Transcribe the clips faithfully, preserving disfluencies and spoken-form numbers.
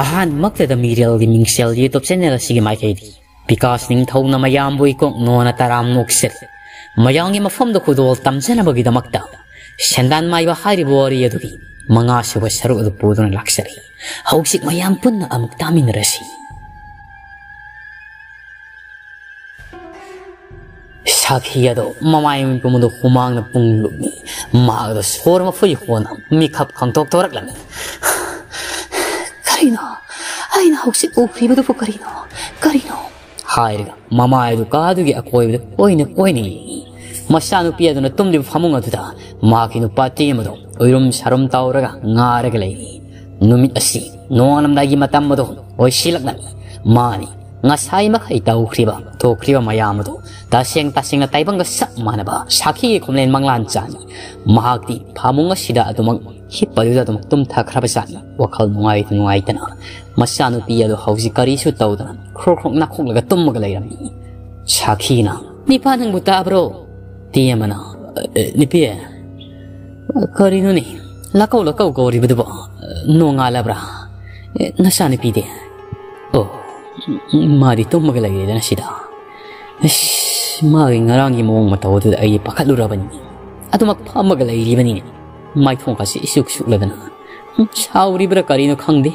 ꯑꯍꯥꯟꯕꯃꯛꯇꯗ ꯃꯤꯔꯦꯜꯒꯤ ꯃꯤꯡꯁꯦꯜ YouTube channel ꯑꯁꯤꯒꯤ ꯃꯥꯏꯀꯩꯗꯒꯤ ꯕꯤꯀꯥꯁ ꯅꯤꯡꯊꯧꯅ ꯃꯌꯥꯝꯕꯨ ꯏꯀꯣꯛ ꯅꯣꯟꯅ ꯇꯔꯥꯝꯅ ꯑꯣꯛꯆꯔꯤ꯫ ꯃꯌꯥꯝꯒꯤ ꯃꯐꯝꯗ ꯈꯨꯗꯣꯜ ꯇꯝꯖꯅꯕꯒꯤꯗꯃꯛꯇ ꯁꯦꯟꯗꯥꯟ ꯃꯥꯏꯕ ꯍꯥꯏꯔꯤꯕ ꯋꯥꯔꯤ ꯑꯗꯨꯒꯤ ꯃꯉꯥꯁꯨꯕ ꯁꯔꯨꯛ ꯑꯗꯨ ꯄꯨꯗꯨꯅ ꯂꯥꯛꯆꯔꯤ꯫ ꯍꯧꯖꯤꯛ ꯃꯌꯥꯝ ꯄꯨꯟꯅ ꯑꯃꯨꯛ ꯇꯥꯃꯤꯟꯅꯔꯁꯤ꯫ ꯁꯥꯈꯤ ꯑꯗꯣ ꯃꯃꯥꯏ ꯃꯃꯤꯠ ꯄꯨꯝꯕꯗ ꯍꯨꯃꯥꯡꯅ ꯄꯨꯡꯂꯨꯞꯅꯤ꯫ ꯃꯍꯥꯛ ꯑꯗꯣ ꯁꯣꯔ ꯃꯐꯨꯒꯤ ꯍꯣꯟꯅ ꯃꯤꯀꯞ ꯈꯪꯊꯣꯛ ꯊꯣꯔꯛꯂꯝꯃꯤ꯫ "ꯀꯔꯤꯅꯣ? ꯑꯩꯅ ꯍꯧꯖꯤꯛ ꯎꯈ꯭ꯔꯤꯕꯗꯨꯕꯨ ꯀꯔꯤꯅꯣ? ꯀꯔꯤꯅꯣ?" ꯍꯥꯏꯔꯒ ꯃꯃꯥꯏ ꯑꯗꯨ ꯀꯥꯗꯨꯒꯤ ꯑꯀꯣꯏꯕꯗ ꯀꯣꯏꯅ ꯀꯣꯏꯅ ꯌꯦꯡꯏ꯫ ꯃꯆꯥꯅꯨꯄꯤ ꯑꯗꯨꯅ ꯇꯨꯝꯂꯤꯕ ꯐꯃꯨꯡ ꯑꯗꯨꯗ ꯃꯍꯥꯛꯀꯤ ꯅꯨꯄꯥ ꯇꯦꯝ ꯑꯗꯨ ꯎꯏꯔꯨꯝ ꯁꯥꯔꯨꯝ ꯇꯧꯔꯒ ꯉꯥꯔꯒ ꯂꯩꯔꯤ꯫ ꯅꯨꯃꯤꯠ ꯑꯁꯤ ꯅꯣꯡꯉꯥꯜꯂꯝꯗꯥꯏꯒꯤ ꯃꯇꯝ ꯑꯗꯨ ꯑꯣꯏꯁꯤꯜꯂꯛꯂꯝꯃꯤ꯫ ꯃꯥꯅꯤ, ꯉꯁꯥꯏ ꯃꯈꯩ ꯇꯧꯈ꯭ꯔꯤꯕ ꯊꯣꯛꯈ꯭ꯔꯤꯕ ꯃꯌꯥꯝ ꯑꯗꯨ ꯇꯁꯦꯡ ꯇꯁꯦꯡꯅ ꯇꯥꯏꯕꯪꯒ ꯆꯞ ꯃꯥꯟꯅꯕ ꯁꯥꯈꯤꯒꯤ ꯈꯨꯝꯂꯦꯟ ꯃꯪꯂꯥꯟ ꯆꯥꯅꯤ꯫ ꯃꯍꯥꯛꯇꯤ ꯐꯃꯨꯡ ꯑꯁꯤꯗ ꯑꯗꯨꯃꯛ ꯍꯤꯞꯄꯗꯨꯗ ꯑꯗꯨꯃꯛ ꯇꯨꯝꯊꯈ꯭ꯔꯕ ꯖꯥꯠꯅꯤ꯫ ꯋꯥꯈꯜ ꯅꯨꯡꯉꯥꯏꯇ ꯅꯨꯡꯉꯥꯏꯇꯅ ꯃꯆꯥꯅꯨꯄꯤ ꯑꯗꯨ ꯍꯧꯖꯤꯛ ꯀꯔꯤꯁꯨ ꯇꯧꯗꯅ ꯈ꯭ꯔꯣꯛ ꯈ꯭ꯔꯣꯛ ꯅꯥꯈꯣꯛꯂꯒ ꯇꯨꯝꯃꯒ ꯂꯩꯔꯝꯃꯤ꯫ ꯁꯥꯈꯤꯅ, "ꯅꯤꯄꯥ, ꯅꯪꯕꯨ ꯇꯥꯕ꯭ꯔꯣ?" ꯇꯦꯝ ꯑꯃꯅ, "ꯑꯦ, ꯅꯨꯄꯤ, ꯀꯔꯤꯅꯣꯅꯦ? ꯂꯥꯛꯀꯧ ꯂꯥꯛꯀꯧ ꯀꯧꯔꯤꯕꯗꯨꯕꯣ? ꯅꯣꯡꯉꯥꯜꯂꯕ꯭ꯔꯥ? ꯑꯦ, ꯅꯆꯥꯅꯨꯄꯤꯗꯤ?" "ꯑꯣ, ꯃꯥꯗꯤ ꯇꯨꯝꯃꯒ ꯂꯩꯔꯦꯗꯅ ꯁꯤꯗ꯫ ꯑꯁ, ꯃꯥꯒꯤ ꯉꯔꯥꯡꯒꯤ ꯃꯑꯣꯡ ꯃꯇꯧ ꯑꯗꯨꯗ ꯑꯩ ꯄꯥꯈꯠꯂꯨꯔꯕꯅꯤ꯫ ꯑꯗꯨꯃꯛ ꯐꯝꯃꯒ ꯂꯩꯔꯤꯕꯅꯤꯅꯦ꯫ ꯃꯥꯏꯊꯣꯡꯀꯁꯤ ꯏꯁꯨꯛ ꯁꯨꯛꯂꯗꯅ꯫ ꯍꯨꯝ, ꯁꯥꯎꯔꯤꯕ꯭ꯔꯥ ꯀꯔꯤꯅꯣ ꯈꯪꯗꯦ꯫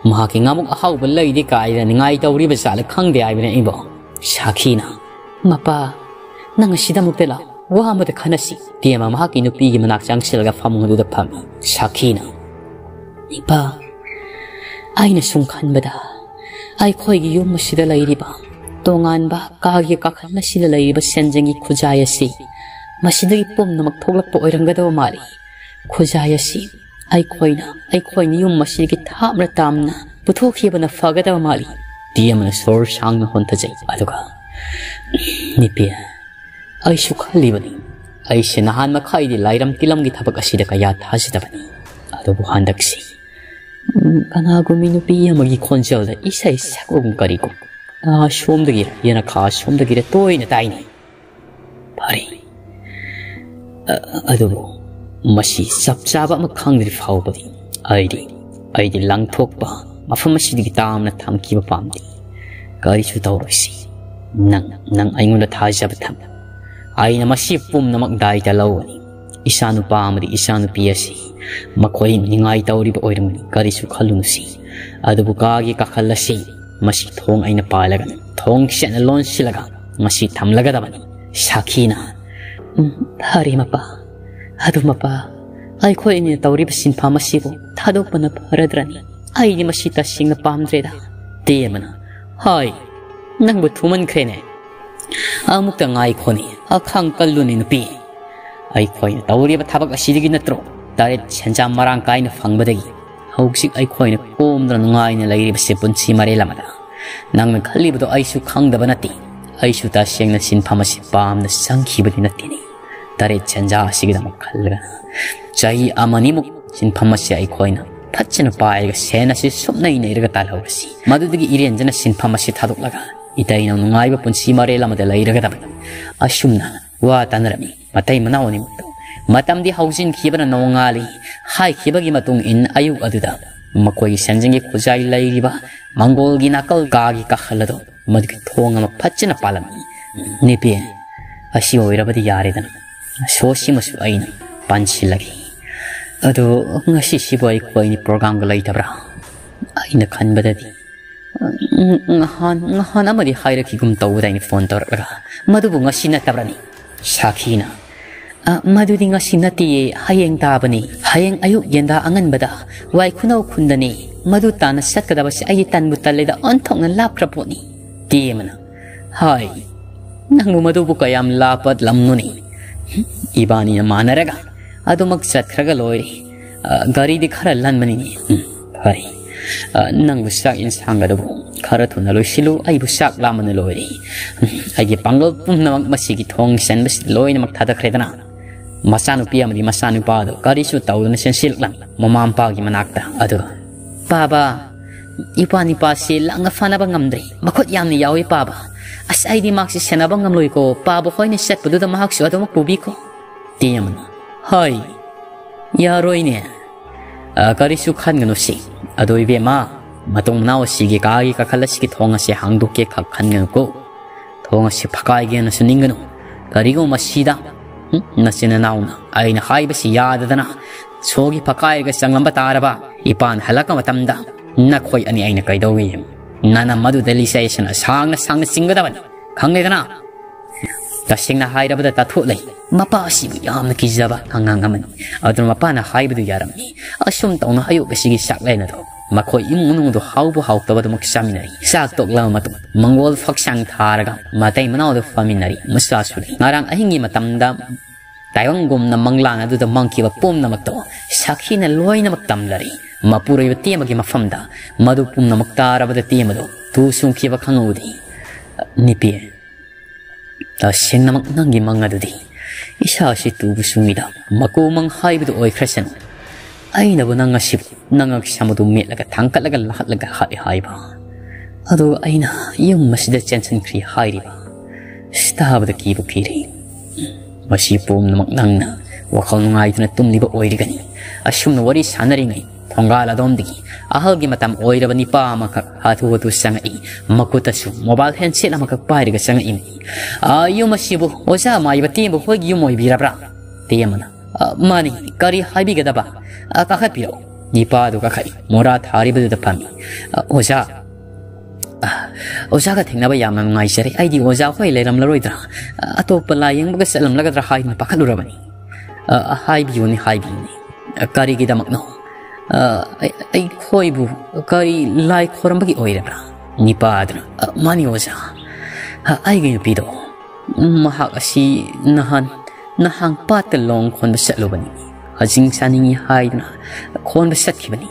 ꯃꯍꯥꯛꯀꯤ ꯉꯥꯃꯨꯛ ꯑꯍꯥꯎꯕ ꯂꯩꯗꯦ ꯀꯥꯏꯗꯅ ꯅꯤꯡꯉꯥꯏ ꯇꯧꯔꯤꯕ ꯖꯥꯠꯂ ꯈꯪꯗꯦ ꯍꯥꯏꯕꯅꯦ ꯑꯩꯕꯣ꯫" ꯁꯥꯈꯤꯅ, "ꯃꯄꯥ, ꯅꯪ ꯑꯁꯤꯗ ꯑꯃꯨꯛꯇ ꯂꯥꯛꯑꯣ꯫ ꯋꯥ ꯑꯃꯗ ꯈꯟꯅꯁꯤ꯫" ꯇꯦꯝ ꯑꯃ ꯃꯍꯥꯛꯀꯤ ꯅꯨꯄꯤꯒꯤ ꯃꯅꯥꯛ ꯆꯪꯁꯤꯜꯂꯒ ꯐꯃꯨꯡ ꯑꯗꯨꯗ ꯐꯝꯃꯤ꯫ ꯁꯥꯈꯤꯅ, "ꯏꯄꯥ, ꯑꯩꯅ ꯁꯨꯝ ꯈꯟꯕꯗ ꯑꯩꯈꯣꯏꯒꯤ ꯌꯨꯝ ꯑꯁꯤꯗ ꯂꯩꯔꯤꯕ ꯇꯣꯉꯥꯟꯕ ꯀꯥꯒꯤ ꯀꯥꯈꯜ ꯑꯁꯤꯗ ꯂꯩꯔꯤꯕ ꯁꯦꯟꯖꯦꯡꯒꯤ ꯈꯨꯖꯥꯏ ꯑꯁꯤ ꯃꯁꯤꯗꯒꯤ ꯄꯨꯝꯅꯃꯛ ꯊꯣꯛꯂꯛꯄ ꯑꯣꯏꯔꯝꯒꯗꯕ ꯃꯥꯜꯂꯤ꯫ ꯈꯨꯖꯥꯏ ꯑꯁꯤ ꯑꯩꯈꯣꯏꯅ, ꯑꯩꯈꯣꯏꯅ ꯌꯨꯝ ꯑꯁꯤꯒꯤ ꯊꯥꯞꯅ ꯇꯥꯝꯅ ꯄꯨꯊꯣꯛꯈꯤꯕꯅ ꯐꯒꯗꯕ ꯃꯥꯜꯂꯤ꯫" ꯇꯦꯝ ꯑꯃꯅ ꯁꯣꯔ ꯁꯥꯡꯅ ꯍꯣꯟꯊꯖꯩ꯫ ꯑꯗꯨꯒ, "ꯅꯨꯄꯤ, ꯑꯩꯁꯨ ꯈꯜꯂꯤꯕꯅꯤ꯫ ꯑꯩꯁꯦ ꯅꯍꯥꯟ ꯃꯈꯥꯏꯗꯤ ꯂꯥꯏꯔꯝ ꯇꯤꯂꯝꯒꯤ ꯊꯕꯛ ꯑꯁꯤꯗ ꯀꯌꯥ ꯊꯥꯖꯗꯕꯅꯤ꯫ ꯑꯗꯨꯕꯨ ꯍꯟꯗꯛꯁꯤ, ꯎꯝ, ꯀꯅꯥꯒꯨꯝꯕꯤ ꯅꯨꯄꯤ ꯑꯃꯒꯤ ꯈꯣꯟꯖꯦꯜꯗ ꯏꯁꯩ ꯁꯛꯄꯒꯨꯝ ꯀꯔꯤꯒꯨꯝ, ꯈꯥ ꯁꯣꯝꯗꯒꯤꯔ ꯌꯦꯅꯈꯥ ꯁꯣꯝꯗꯒꯤꯔ ꯇꯣꯏꯅ ꯇꯥꯏꯅꯦ꯫ ꯐꯔꯦ꯫ ꯑ-, ꯑꯗꯨꯕꯨ ꯃꯁꯤ ꯆꯞ ꯆꯥꯕ ꯑꯃ ꯈꯪꯗ꯭ꯔꯤ ꯐꯥꯎꯕꯗꯤ ꯑꯩꯗꯤ, ꯑꯩꯗꯤ ꯂꯪꯊꯣꯛꯄ, ꯃꯐꯝ ꯑꯁꯤꯗꯒꯤ ꯇꯥꯝꯅ ꯊꯝꯈꯤꯕ ꯄꯥꯝꯗꯦ꯫ ꯀꯔꯤꯁꯨ ꯇꯧꯔꯣꯏꯁꯤ꯫ ꯅꯪ, ꯅꯪ ꯑꯩꯉꯣꯟꯗ ꯊꯥꯖꯕ ꯊꯝꯃꯨ꯫ ꯑꯩꯅ ꯃꯁꯤ ꯄꯨꯝꯅꯃꯛ ꯗꯥꯏꯇ ꯂꯧꯒꯅꯤ꯫ ꯏꯆꯥꯅꯨꯄꯥ ꯑꯃꯗꯤ ꯏꯆꯥꯅꯨꯄꯤ ꯑꯁꯤ ꯃꯈꯣꯏ ꯅꯤꯡꯉꯥꯏ ꯇꯧꯔꯤꯕ ꯑꯣꯏꯔꯝꯒꯅꯤ, ꯀꯔꯤꯁꯨ ꯈꯜꯂꯨꯅꯨꯁꯤ꯫ ꯑꯗꯨꯕꯨ ꯀꯥꯒꯤ ꯀꯥꯈꯜ ꯑꯁꯤ, ꯃꯁꯤ ꯊꯣꯡ ꯑꯩꯅ ꯄꯥꯜꯂꯒ, ꯊꯣꯡ ꯆꯦꯠꯅ ꯂꯣꯟꯁꯤꯜꯂꯒ ꯃꯁꯤ ꯊꯝꯂꯒꯗꯕꯅꯤ꯫ ꯁꯥꯈꯤꯅ, "ꯎꯝ, ꯐꯔꯦ ꯃꯄꯥ꯫ ꯑꯗꯨ ꯃꯄꯥ, ꯑꯩꯈꯣꯏ ꯑꯅꯤꯅ ꯇꯧꯔꯤꯕ ꯁꯤꯟꯐꯝ ꯑꯁꯤꯕꯨ ꯊꯥꯗꯣꯛꯄꯅ ꯐꯔꯗ꯭ꯔꯅꯤ? ꯑꯩꯗꯤ ꯃꯁꯤ ꯇꯁꯦꯡꯅ ꯄꯥꯝꯗ꯭ꯔꯦꯗ꯫" ꯇꯦꯃꯅ, "ꯍꯥꯏ, ꯅꯪꯕꯨ ꯊꯨꯃꯟꯈ꯭ꯔꯦꯅꯦ꯫ ꯑꯃꯨꯛꯇ ꯉꯥꯏꯈꯣꯅꯦ, ꯑꯈꯥꯡ ꯀꯜꯂꯨꯅꯦ ꯅꯨꯄꯤ꯫ ꯑꯩꯈꯣꯏꯅ ꯇꯧꯔꯤꯕ ꯊꯕꯛ ꯑꯁꯤꯗꯒꯤ ꯅꯠꯇ꯭ꯔꯣ ꯇꯔꯦꯠ ꯁꯦꯟꯖꯥ ꯃꯔꯥꯡ ꯀꯥꯏꯅ ꯐꯪꯕꯗꯒꯤ ꯍꯧꯖꯤꯛ ꯑꯩꯈꯣꯏꯅ ꯀꯣꯝꯗꯨꯅ ꯅꯨꯡꯉꯥꯏꯅ ꯂꯩꯔꯤꯕꯁꯦ ꯄꯨꯟꯁꯤ ꯃꯔꯦꯜ ꯑꯃꯗ? ꯅꯪꯅ ꯈꯜꯂꯤꯕꯗꯣ ꯑꯩꯁꯨ ꯈꯪꯗꯕ ꯅꯠꯇꯦ꯫ ꯑꯩꯁꯨ ꯇꯁꯦꯡꯅ ꯁꯤꯟꯐꯝ ꯑꯁꯤ ꯄꯥꯝꯅ ꯆꯪꯈꯤꯕꯗꯤ ꯅꯠꯇꯦꯅꯦ꯫ ꯇꯔꯦꯠ ꯁꯦꯟꯖꯥ ꯑꯁꯤꯒꯤꯗꯃꯛ ꯈꯜꯂꯒ ꯆꯍꯤ ꯑꯃꯅꯤꯃꯨꯛ ꯁꯤꯟꯐꯝ ꯑꯁꯤ ꯑꯩꯈꯣꯏꯅ ꯐꯖꯅ ꯄꯥꯏꯔꯒ ꯁꯦꯟ ꯑꯁꯤ ꯁꯨꯞꯅꯩ ꯅꯩꯔꯒ ꯇꯥꯜꯍꯧꯔꯁꯤ꯫ ꯃꯗꯨꯗꯒꯤ ꯏꯔꯦꯟꯖꯅ ꯁꯤꯟꯐꯝ ꯑꯁꯤ ꯊꯥꯗꯣꯛꯂꯒ ꯏꯇꯩꯅ ꯅꯨꯡꯉꯥꯏꯕ ꯄꯨꯟꯁꯤ ꯃꯔꯦꯜ ꯑꯃꯗ ꯂꯩꯔꯒꯗꯕꯅꯤ꯫" ꯑꯁꯨꯝꯅ ꯋꯥ ꯇꯥꯅꯔꯝꯃꯤ ꯃꯇꯩ ꯃꯅꯥꯎ ꯑꯅꯤꯃꯛꯇꯣ꯫ ꯃꯇꯝꯗꯤ ꯍꯧꯖꯤꯟꯈꯤꯕꯅ ꯅꯣꯡꯉꯥꯜꯂꯤ꯫ ꯍꯥꯏꯈꯤꯕꯒꯤ ꯃꯇꯨꯡ ꯏꯟ ꯑꯌꯨꯛ ꯑꯗꯨꯗ ꯃꯈꯣꯏꯒꯤ ꯁꯦꯟꯖꯦꯡꯒꯤ ꯈꯨꯖꯥꯏ ꯂꯩꯔꯤꯕ ꯃꯪꯒꯣꯜꯒꯤ ꯅꯥꯀꯜ ꯀꯥꯒꯤ ꯀꯥꯈꯜ ꯑꯗꯣ ꯃꯗꯨꯒꯤ ꯊꯣꯡ ꯑꯃ ꯐꯖꯅ ꯄꯥꯜꯂꯝꯃꯤ꯫ "ꯅꯦꯄꯦ, ꯑꯁꯤ ꯑꯣꯏꯔꯕꯗꯤ ꯌꯥꯔꯦꯗꯅ꯫ ꯁꯣꯁꯤꯃꯁꯨ ꯑꯩꯅ ꯄꯥꯟꯁꯤꯜꯂꯒꯦ꯫ ꯑꯗꯣ ꯉꯁꯤꯁꯤꯕꯨ ꯑꯩꯈꯣꯏ ꯄ꯭ꯔꯣꯒ꯭ꯔꯥꯝꯒ ꯂꯩꯇꯕ꯭ꯔꯥ? ꯑꯩꯅ ꯈꯟꯕꯗꯗꯤ ꯎꯝ, ꯉꯍꯥꯟ, ꯉꯍꯥꯟ ꯑꯃꯗꯤ ꯍꯥꯏꯔꯛꯈꯤꯒꯨꯝ ꯇꯧꯕꯗꯥꯏꯅꯦ ꯐꯣꯟ ꯇꯧꯔꯛꯂꯒ꯫ ꯃꯗꯨꯕꯨ ꯉꯁꯤ ꯅꯠꯇꯕ꯭ꯔꯅꯤ?" ꯁꯥꯈꯤꯅ, "ꯑ, ꯃꯗꯨꯗꯤ ꯉꯁꯤ ꯅꯠꯇꯦꯌꯦ, ꯍꯌꯦꯡ ꯇꯥꯕꯅꯤ꯫ ꯍꯌꯦꯡ ꯑꯌꯨꯛ ꯌꯦꯟꯗꯥ ꯑꯉꯟꯕꯗ ꯋꯥꯏ ꯈꯨꯅꯧ ꯈꯨꯟꯗꯅꯤ꯫ ꯃꯗꯨ ꯇꯥꯅ ꯆꯠꯀꯗꯕꯁꯦ ꯑꯩꯗꯤ ꯇꯟꯕꯨ ꯇꯜꯂꯦꯗ, ꯑꯣꯟꯊꯣꯛꯅ ꯂꯥꯞꯈ꯭ꯔ ꯄꯣꯠꯅꯤ꯫" ꯇꯦꯃꯅ, "ꯍꯥꯏ, ꯅꯪꯕꯨ ꯃꯗꯨꯕꯨ ꯀꯌꯥꯝ ꯂꯥꯞꯄ ꯂꯝꯅꯣꯅꯦ? ꯏꯕꯥꯅꯤꯅ ꯃꯥꯟꯅꯔꯒ ꯑꯗꯨꯃꯛ ꯆꯠꯈ꯭ꯔꯒ ꯂꯣꯏꯔꯦ꯫ ꯑ, ꯒꯥꯔꯤꯗꯤ ꯈꯔ ꯂꯟꯕꯅꯤꯅꯦ꯫ ꯎꯝ, ꯐꯔꯦ꯫ ꯑ, ꯅꯪꯕꯨ ꯆꯥꯛ ꯌꯦꯟꯁꯥꯡ ꯑꯗꯨꯕꯨ ꯈꯔ ꯊꯨꯅ ꯂꯣꯏꯁꯤꯜꯂꯨ, ꯑꯩꯕꯨ ꯆꯥꯛ ꯂꯥꯝꯕꯅ ꯂꯣꯏꯔꯦ꯫ ꯎꯝ, ꯑꯩꯒꯤ ꯄꯥꯡꯒꯜ ꯄꯨꯝꯅꯃꯛ ꯃꯁꯤꯒꯤ ꯊꯣꯡ ꯆꯟꯕꯁꯤꯗ ꯂꯣꯏꯅꯃꯛ ꯊꯥꯗꯈ꯭ꯔꯦꯗꯅ꯫ ꯃꯆꯥꯅꯨꯄꯤ ꯑꯃꯗꯤ ꯃꯆꯥꯅꯨꯄꯥ ꯑꯗꯨ ꯀꯔꯤꯁꯨ ꯇꯧꯗꯅ ꯆꯦꯟꯁꯤꯜꯂꯛꯂꯝꯃꯤ ꯃꯃꯥ ꯃꯄꯥꯒꯤ ꯃꯅꯥꯛꯇ꯫ ꯑꯗꯨꯒ, 'ꯄꯥꯕ, ꯏꯄ꯭ꯋꯥ ꯅꯤꯄꯥꯁꯤ ꯂꯥꯛꯅ ꯐꯥꯅꯕ ꯉꯝꯗ꯭ꯔꯦ꯫ ꯃꯈꯨꯠ ꯌꯥꯝꯅ ꯌꯥꯎꯏ ꯄꯥꯕ꯫ ꯑꯁ, ꯑꯩꯗꯤ ꯃꯍꯥꯛꯁꯤ ꯁꯦꯟꯅꯕ ꯉꯝꯂꯣꯏꯀꯣ꯫ ꯄꯥꯕ ꯍꯣꯏꯅ ꯆꯠꯄꯗꯨꯗ ꯃꯍꯥꯛꯁꯨ ꯑꯗꯨꯃꯛ ꯄꯨꯕꯤꯈꯣ.' ꯇꯦꯃꯅ, "ꯍꯣꯏ, ꯌꯥꯔꯣꯏꯅꯦ꯫ ꯑ, ꯀꯔꯤꯁꯨ ꯈꯟꯒꯅꯨꯁꯤ꯫ ꯑꯗꯣ ꯏꯕꯦꯝꯃ, ꯃꯇꯨꯡ ꯃꯅꯥꯎ ꯑꯁꯤꯒꯤ ꯀꯥꯒꯤ ꯀꯥꯈꯜ ꯑꯁꯤꯒꯤ ꯊꯣꯡ ꯑꯁꯤ ꯍꯥꯡꯗꯣꯛꯀꯦ ꯈꯛ ꯈꯟꯒꯅꯨꯀꯣ꯫ ꯊꯣꯡ ꯑꯁꯤ ꯐꯛꯀꯥꯏꯒꯦꯅꯁꯨ ꯅꯤꯡꯒꯅꯨ꯫ ꯀꯔꯤꯒꯨꯝꯕ ꯃꯁꯤꯗ, ꯍꯨꯝ, ꯅꯆꯤꯟ ꯅꯅꯥꯎꯅ ꯑꯩꯅ ꯍꯥꯏꯕꯁꯤ ꯌꯥꯗꯗꯅ ꯁꯣꯒꯤ ꯐꯛꯀꯥꯏꯔꯒ ꯆꯪꯂꯝꯕ ꯇꯥꯔꯕ, ꯏꯄꯥꯅ ꯍꯜꯂꯛꯄ ꯃꯇꯝꯗ ꯅꯈꯣꯏ ꯑꯅꯤ ꯑꯩꯅ ꯀꯩꯗꯧꯏ? ꯅꯅꯝ ꯑꯗꯨꯗ ꯂꯤꯆꯩꯁꯅ ꯁꯥꯡꯅ ꯁꯥꯡꯅ ꯆꯤꯡꯒꯗꯕꯅꯤ, ꯈꯪꯂꯦꯗꯅ? ꯇꯁꯦꯡꯅ ꯍꯥꯏꯔꯕꯗ ꯇꯥꯊꯣꯛꯂꯩ ꯃꯄꯥ ꯑꯁꯤꯕꯨ ꯌꯥꯝꯅ ꯀꯤꯖꯕ ꯑꯉꯥꯡ ꯑꯃꯅꯤ꯫ ꯑꯗꯨꯅ ꯃꯄꯥꯅ ꯍꯥꯏꯕꯗꯨ ꯌꯥꯔꯝꯃꯤ꯫ ꯑꯁꯨꯝ ꯇꯧꯅ ꯑꯌꯨꯛ ꯑꯁꯤꯒꯤ ꯆꯥꯛꯂꯦꯟ ꯑꯗꯨ ꯃꯈꯣꯏ ꯏꯃꯨꯡ ꯃꯅꯨꯡꯗꯨ ꯍꯥꯎꯕ ꯍꯥꯎꯇꯕꯗꯨꯃꯛ ꯆꯥꯃꯤꯟꯅꯔꯤ꯫ ꯆꯥꯛ ꯇꯣꯛꯂꯕ ꯃꯇꯨꯡ ꯃꯪꯒꯣꯜ ꯐꯛꯁꯥꯡ ꯊꯥꯔꯒ ꯃꯇꯩ ꯃꯅꯥꯎꯗꯨ ꯐꯝꯃꯤꯟꯅꯔꯤ꯫ ꯃꯆꯥꯁꯨ ꯂꯩ꯫ ꯉꯔꯥꯡ ꯑꯍꯤꯡꯒꯤ ꯃꯇꯝꯗ ꯇꯥꯏꯕꯪꯒꯨꯝꯅ ꯃꯪꯂꯥꯟ ꯑꯗꯨꯗ ꯃꯪꯈꯤꯕ ꯄꯨꯝꯅꯃꯛꯇꯣ ꯁꯥꯈꯤꯅ ꯂꯣꯏꯅꯃꯛ ꯇꯝꯂꯔꯤ꯫ ꯃꯄꯨꯔꯣꯏꯕ ꯇꯦꯝꯕꯒꯤ ꯃꯐꯝꯗ ꯃꯗꯨ ꯄꯨꯝꯅꯃꯛ ꯇꯥꯔꯕꯗ ꯇꯦꯝꯕꯗꯨ ꯇꯨ ꯆꯨꯡꯈꯤꯕ ꯈꯪꯍꯧꯗꯦ꯫ ꯅꯨꯄꯤ, ꯇꯁꯦꯡꯅꯃꯛ ꯅꯪꯒꯤ ꯃꯪ ꯑꯗꯨꯗꯤ ꯏꯁꯥꯁꯤ ꯇꯨꯕ ꯆꯨꯡꯉꯤꯗ꯫ ꯃꯀꯨ ꯃꯪ ꯍꯥꯏꯕꯗꯨ ꯑꯣꯏꯈ꯭ꯔꯁꯅꯨ꯫ ꯑꯩꯅꯕꯨ ꯅꯪ ꯑꯁꯤꯕꯨ ꯅꯉꯛ ꯁꯝ ꯑꯗꯨ ꯃꯦꯠꯂꯒ ꯊꯥꯡꯀꯠꯂꯒ ꯂꯥꯛꯍꯠꯂꯒ ꯍꯥꯠꯂꯦ ꯍꯥꯏꯕ꯫ ꯑꯗꯨꯒ ꯑꯩꯅ ꯌꯨꯝ ꯑꯁꯤꯗ ꯆꯦꯟꯁꯤꯟꯈ꯭ꯔꯦ ꯍꯥꯏꯔꯤꯕ꯫ ꯑꯁ, ꯇꯥꯕꯗ ꯀꯤꯕꯨ ꯀꯤꯔꯦ꯫ ꯃꯁꯤ ꯄꯨꯝꯅꯃꯛ ꯅꯪꯅ ꯋꯥꯈꯜ ꯅꯨꯡꯉꯥꯏꯗꯨꯅ ꯇꯨꯝꯂꯤꯕ ꯑꯣꯏꯔꯒꯅꯤ꯫ ꯑꯁꯨꯝꯅ ꯋꯥꯔꯤ ꯁꯥꯟꯅꯔꯤꯉꯩ ꯊꯣꯡꯒꯥꯜ ꯑꯗꯣꯝꯗꯒꯤ ꯑꯍꯜꯒꯤ ꯃꯇꯝ ꯑꯣꯏꯔꯕ ꯅꯤꯄꯥ ꯑꯃꯈꯛ ꯍꯥꯊꯨ ꯍꯥꯊꯨ ꯆꯪꯉꯛꯏ꯫ ꯃꯈꯨꯠꯇꯁꯨ ꯃꯣꯕꯥꯏꯜ ꯍꯦꯟꯁꯦꯠ ꯑꯃꯈꯛ ꯄꯥꯏꯔꯒ ꯆꯪꯉꯛꯏ꯫ "ꯑꯥ, ꯌꯨꯝ ꯑꯁꯤꯕꯨ ꯑꯣꯖꯥ ꯃꯥꯏꯕ ꯇꯦꯝꯕ ꯍꯣꯏꯒꯤ ꯌꯨꯝ ꯑꯣꯏꯕꯤꯔꯕ꯭ꯔꯥ?" ꯇꯦꯝꯕꯅ, "ꯑ, ꯃꯥꯅꯤ, ꯀꯔꯤ ꯍꯥꯏꯕꯤꯒꯗꯕ? ꯑ, ꯀꯥꯈꯠꯄꯤꯔꯛꯎ꯫" ꯅꯤꯄꯥꯗꯨ ꯀꯥꯈꯠꯂꯤ꯫ ꯃꯣꯔꯥ ꯊꯥꯔꯤꯕꯗꯨꯗ ꯐꯝꯃꯤ꯫ "ꯑ, ꯑꯣꯖꯥ, ꯑ, ꯑꯣꯖꯥꯒ ꯊꯦꯡꯅꯕ ꯌꯥꯝꯅ ꯅꯨꯡꯉꯥꯏꯖꯔꯦ꯫ ꯑꯩꯗꯤ ꯑꯣꯖꯥ ꯍꯣꯏ ꯂꯩꯔꯝꯂꯔꯣꯏꯗ꯭ꯔꯥ, ꯑ, ꯑꯇꯣꯞꯄ ꯂꯥꯏ ꯌꯦꯡꯕꯒ ꯆꯠꯂꯝꯂꯒꯗ꯭ꯔꯥ ꯍꯥꯏꯗꯨꯅ ꯄꯥꯈꯠꯂꯨꯔꯕꯅꯤ꯫ ꯑ, ꯑ, ꯍꯥꯏꯕꯤꯌꯨꯅꯦ, ꯍꯥꯏꯕꯤꯌꯨꯅꯦ꯫ ꯑ, ꯀꯔꯤꯒꯤꯗꯃꯛꯅꯣ? ꯑ, ꯑꯩ-, ꯑꯩꯈꯣꯏꯕꯨ ꯀꯔꯤ ꯂꯥꯏ ꯈꯣꯏꯔꯝꯕꯒꯤ ꯑꯣꯏꯔꯕ꯭ꯔꯥ?" ꯅꯤꯄꯥꯗꯨꯅ, "ꯑ, ꯃꯥꯅꯤ ꯑꯣꯖꯥ꯫ ꯑ, ꯑꯩꯒꯤ ꯅꯨꯄꯤꯗꯣ, ꯃꯍꯥꯛ ꯑꯁꯤ ꯅꯍꯥꯟ, ꯅꯍꯥꯟ ꯄꯥꯠꯇ ꯂꯣꯡ ꯈꯣꯟꯕ ꯆꯠꯂꯨꯕꯅꯤ꯫ ꯍꯖꯤꯡ ꯆꯥꯅꯤꯡꯏ ꯍꯥꯏꯗꯨꯅ ꯈꯣꯟꯕ ꯆꯠꯈꯤꯕꯅꯤ꯫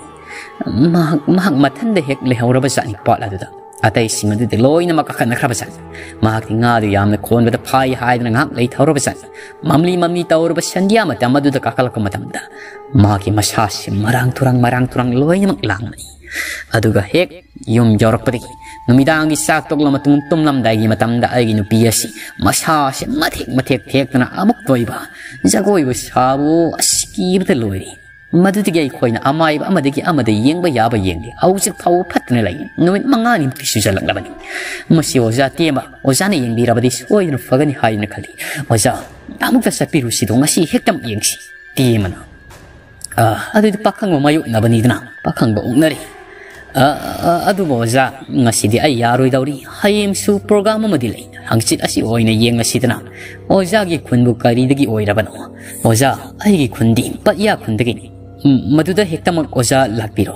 ꯃꯍꯥꯛ, ꯃꯍꯥꯛ ꯃꯊꯟꯗ ꯍꯦꯛ ꯂꯩꯍꯧꯔꯕ ꯖꯥꯠꯅꯤ ꯄꯥꯠ ꯑꯗꯨꯗ꯫ ꯑꯇꯩꯁꯤꯡ ꯑꯗꯨꯗꯤ ꯂꯣꯏꯅꯃꯛ ꯀꯥꯈꯠꯅꯈ꯭ꯔꯕ ꯖꯥꯠꯅꯤ꯫ ꯃꯍꯥꯛꯇꯤ ꯉꯥꯗꯨ ꯌꯥꯝꯅ ꯈꯣꯟꯕꯗ ꯐꯥꯏ ꯍꯥꯏꯗꯨꯅ ꯉꯥꯏꯍꯥꯛ ꯂꯩꯊꯍꯧꯔꯕ ꯖꯥꯠꯅꯤ꯫ ꯃꯝꯂꯤ ꯃꯝꯂꯤ ꯇꯧꯔꯕ ꯁꯟꯙ꯭ꯌꯥ ꯃꯇꯝ ꯑꯗꯨꯗ ꯀꯥꯈꯠꯂꯛꯄ ꯃꯇꯝꯗ ꯃꯍꯥꯛꯀꯤ ꯃꯁꯥꯁꯤ ꯃꯔꯥꯡ ꯇꯨꯔꯥꯡ, ꯃꯔꯥꯡ ꯇꯨꯔꯥꯡ ꯂꯣꯏꯅꯃꯛ ꯂꯥꯡꯕꯅꯤ꯫ ꯑꯗꯨꯒ ꯍꯦꯛ ꯌꯨꯝ ꯌꯧꯔꯛꯄꯗꯒꯤ ꯅꯨꯃꯤꯗꯥꯡꯒꯤ ꯆꯥꯛ ꯇꯣꯛꯂ ꯃꯇꯨꯡ ꯇꯨꯝꯂꯝꯗꯥꯏꯒꯤ ꯃꯇꯝꯗ ꯑꯩꯒꯤ ꯅꯨꯄꯤ ꯑꯁꯤ ꯃꯁꯥꯁꯦ ꯃꯊꯦꯛ ꯃꯊꯦꯛ ꯊꯦꯛꯇꯅ ꯑꯃꯨꯛ ꯇꯣꯏꯕ ꯖꯒꯣꯏꯕꯨ ꯁꯥꯕꯨ ꯑꯁ ꯀꯤꯕꯗ ꯂꯣꯏꯔꯦ꯫ ꯃꯗꯨꯗꯒꯤ ꯑꯩꯈꯣꯏꯅ ꯑꯃꯥꯏꯕ ꯑꯃꯗꯒꯤ ꯑꯃꯗ ꯌꯦꯡꯕ ꯌꯥꯕ ꯌꯦꯡꯂꯤ꯫ ꯍꯧꯖꯤꯛ ꯐꯥꯎꯕ ꯐꯠꯇꯅ ꯂꯩ꯫ ꯅꯨꯃꯤꯠ ꯃꯉꯥꯅꯤꯃꯨꯛꯇꯤ ꯁꯨꯖꯜꯂꯛꯂꯕꯅꯤ꯫ ꯃꯁꯤ ꯑꯣꯖꯥ ꯇꯦꯝꯕ, ꯑꯣꯖꯥꯅ ꯌꯦꯡꯕꯤꯔꯕꯗꯤ ꯁꯣꯏꯗꯅ ꯐꯒꯅꯤ ꯍꯥꯏꯗꯨꯅ ꯈꯜꯂꯤ꯫ ꯑꯣꯖꯥ, ꯑꯃꯨꯛꯇ ꯆꯠꯄꯤꯔꯨꯁꯤꯗꯣ, ꯉꯁꯤ ꯍꯦꯛꯇꯃꯛ ꯌꯦꯡꯁꯤ꯫ ꯇꯦꯝꯕꯅ, "ꯑ, ꯑꯗꯨꯗꯤ ꯄꯥꯈꯪꯕ ꯃꯥꯌꯣꯛꯅꯕꯅꯤꯗꯅ, ꯄꯥꯈꯪꯕ ꯑꯣꯛꯅꯔꯤ꯫ ꯑ, ꯑ, ꯑꯗꯨꯕꯨ ꯑꯣꯖꯥ, ꯉꯁꯤꯗꯤ ꯑꯩ ꯌꯥꯔꯣꯏꯗꯧꯔꯤ꯫ ꯍꯌꯦꯡꯁꯨ ꯄ꯭ꯔꯣꯒ꯭ꯔꯥꯝ ꯑꯃꯗꯤ ꯂꯩ꯫ ꯍꯪꯆꯤꯠ ꯑꯁꯤ ꯑꯣꯏꯅ ꯌꯦꯡꯂꯁꯤꯗꯅ꯫ ꯑꯣꯖꯥꯒꯤ ꯈꯨꯟꯕꯨ ꯀꯔꯤꯗꯒꯤ ꯑꯣꯏꯔꯕꯅꯣ?" "ꯑꯣꯖꯥ, ꯑꯩꯒꯤ ꯈꯨꯟꯗꯤ ꯄꯠꯌꯥ ꯈꯨꯟꯗꯒꯤꯅꯤ꯫ ꯎꯝ, ꯃꯗꯨꯗ ꯍꯦꯛꯇꯃꯛ ꯑꯣꯖꯥ ꯂꯥꯛꯄꯤꯔꯣ꯫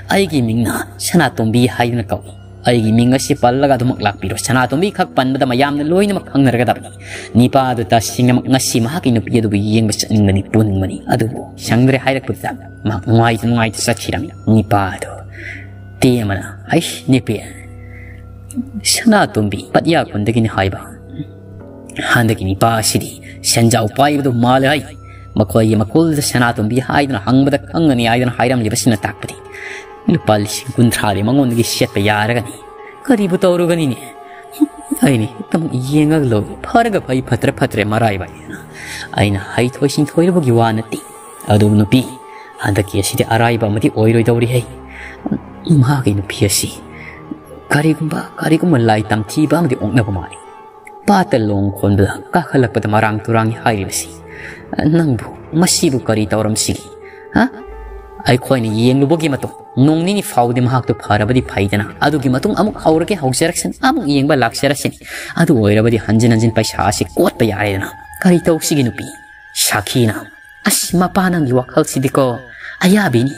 ꯑꯩꯒꯤ ꯃꯤꯡꯅ ꯁꯅꯥꯇꯣꯝꯕꯤ ꯍꯥꯏꯗꯨꯅ ꯀꯧꯏ꯫ ꯑꯩꯒꯤ ꯃꯤꯡ ꯑꯁꯤ ꯄꯜꯂꯒ ꯑꯗꯨꯃꯛ ꯂꯥꯛꯄꯤꯔꯣ꯫ ꯁꯅꯥꯇꯣꯝꯕꯤ ꯈꯛ ꯄꯟꯕꯗ ꯃꯌꯥꯝꯅ ꯂꯣꯏꯅꯃꯛ ꯈꯪꯅꯔꯒꯗꯕꯅꯤ꯫ ꯅꯤꯄꯥ ꯑꯗꯨ ꯇꯁꯦꯡꯅꯃꯛ ꯉꯁꯤ ꯃꯍꯥꯛꯀꯤ ꯅꯨꯄꯤ ꯑꯗꯨꯕꯨ ꯌꯦꯡꯕ ꯆꯠꯅꯤꯡꯕꯅꯤ, ꯄꯨꯅꯤꯡꯕꯅꯤ꯫ ꯑꯗꯨꯕꯨ ꯁꯪꯗ꯭ꯔꯦ ꯍꯥꯏꯔꯛꯄꯗꯨꯗ ꯃꯍꯥꯛ ꯅꯨꯡꯉꯥꯏꯇ ꯅꯨꯡꯉꯥꯏꯇ ꯆꯠꯈꯤꯔꯝꯃꯤ꯫ ꯅꯤꯄꯥ ꯑꯗꯨ ꯇꯦꯝꯕꯅ, "ꯑꯩꯁ, ꯅꯦꯄꯦ, ꯁꯅꯥꯇꯣꯝꯕꯤ ꯄꯠꯌꯥ ꯈꯨꯟꯗꯒꯤꯅꯤ ꯍꯥꯏꯕ꯫ ꯍꯟꯗꯛꯀꯤ ꯅꯤꯄꯥ ꯑꯁꯤꯗꯤ ꯁꯦꯟꯖꯥꯎ ꯄꯥꯏꯕꯗꯨ ꯃꯥꯜꯂꯦ ꯍꯥꯏ꯫ ꯃꯈꯣꯏꯒꯤ ꯃꯀꯣꯜꯗ ꯁꯅꯥꯇꯣꯝꯕꯤ ꯍꯥꯏꯗꯨꯅ ꯍꯪꯕꯗ ꯈꯪꯒꯅꯤ ꯍꯥꯏꯗꯨꯅ ꯍꯥꯏꯔꯝꯂꯤꯕꯁꯤꯅ ꯇꯥꯛꯄꯗꯤ ꯂꯨꯄꯥ ꯂꯤꯁꯤꯡ ꯀꯨꯟꯊ꯭ꯔꯥꯗꯤ ꯃꯉꯣꯟꯗꯒꯤ ꯁꯦꯠꯄ ꯌꯥꯔꯒꯅꯤ꯫ ꯀꯔꯤꯕꯨ ꯇꯧꯔꯨꯒꯅꯤꯅꯦ? ꯑꯩꯅ ꯍꯦꯛꯇꯃꯛ ꯌꯦꯡꯉꯒ ꯂꯧꯏ꯫ ꯐꯔꯒ ꯐꯩ, ꯐꯠꯇ꯭ꯔ ꯐꯠꯇ꯭ꯔꯦ, ꯃꯔꯥꯏꯕꯛ ꯍꯥꯏꯅ ꯑꯩꯅ ꯍꯩꯊꯣꯏ ꯁꯤꯡꯊꯣꯏꯔꯨꯕꯒꯤ ꯋꯥ ꯅꯠꯇꯦ꯫ ꯑꯗꯨꯕꯨ ꯅꯨꯄꯤ, ꯍꯟꯗꯛꯀꯤ ꯑꯁꯤꯗꯤ ꯑꯔꯥꯏꯕ ꯑꯃꯗꯤ ꯑꯣꯏꯔꯣꯏꯗꯧꯔꯤ ꯍꯩ꯫ ꯃꯍꯥꯛꯀꯤ ꯅꯨꯄꯤ ꯑꯁꯤ ꯀꯔꯤꯒꯨꯝꯕ, ꯀꯔꯤꯒꯨꯝꯕ ꯂꯥꯏ ꯇꯝꯊꯤꯕ ꯑꯃꯗꯤ ꯑꯣꯛꯅꯕ ꯃꯥꯜꯂꯤ꯫ ꯄꯥꯠꯇ ꯂꯣꯡ ꯈꯣꯟꯕꯗ ꯀꯥꯈꯠꯂꯛꯄꯗ ꯃꯔꯥꯡ ꯇꯨꯔꯥꯡ ꯍꯥꯏꯔꯤꯕꯁꯤ꯫ ꯅꯪꯕꯨ ꯃꯁꯤꯕꯨ ꯀꯔꯤ ꯇꯧꯔꯝꯁꯤꯒꯦ? ꯍꯥ? ꯑꯩꯈꯣꯏꯅ ꯌꯦꯡꯂꯨꯕꯒꯤ ꯃꯇꯨꯡ ꯅꯣꯡ ꯅꯤꯅꯤ ꯐꯥꯎꯕꯗꯤ ꯃꯍꯥꯛꯇꯨ ꯐꯔꯕꯗꯤ ꯐꯩꯗꯅ, ꯑꯗꯨꯒꯤ ꯃꯇꯨꯡ ꯑꯃꯨꯛ ꯍꯧꯔꯒꯦ ꯍꯧꯖꯔꯛꯁꯅꯤ, ꯑꯃꯨꯛ ꯌꯦꯡꯕ ꯂꯥꯛꯆꯔꯁꯅꯤ꯫ ꯑꯗꯨ ꯑꯣꯏꯔꯕꯗꯤ ꯍꯟꯖꯤꯟ ꯍꯟꯖꯤꯟ ꯄꯩꯁꯥ ꯑꯁꯤ ꯀꯣꯠꯄ ꯌꯥꯔꯦꯗꯅ꯫ ꯀꯔꯤ ꯇꯧꯁꯤꯒꯦ ꯅꯨꯄꯤ?" ꯁꯥꯈꯤꯅ, "ꯑꯁ, ꯃꯄꯥ, ꯅꯪꯒꯤ ꯋꯥꯈꯜꯁꯤꯗꯤꯀꯣ ꯑꯌꯥꯕꯤꯅꯤ꯫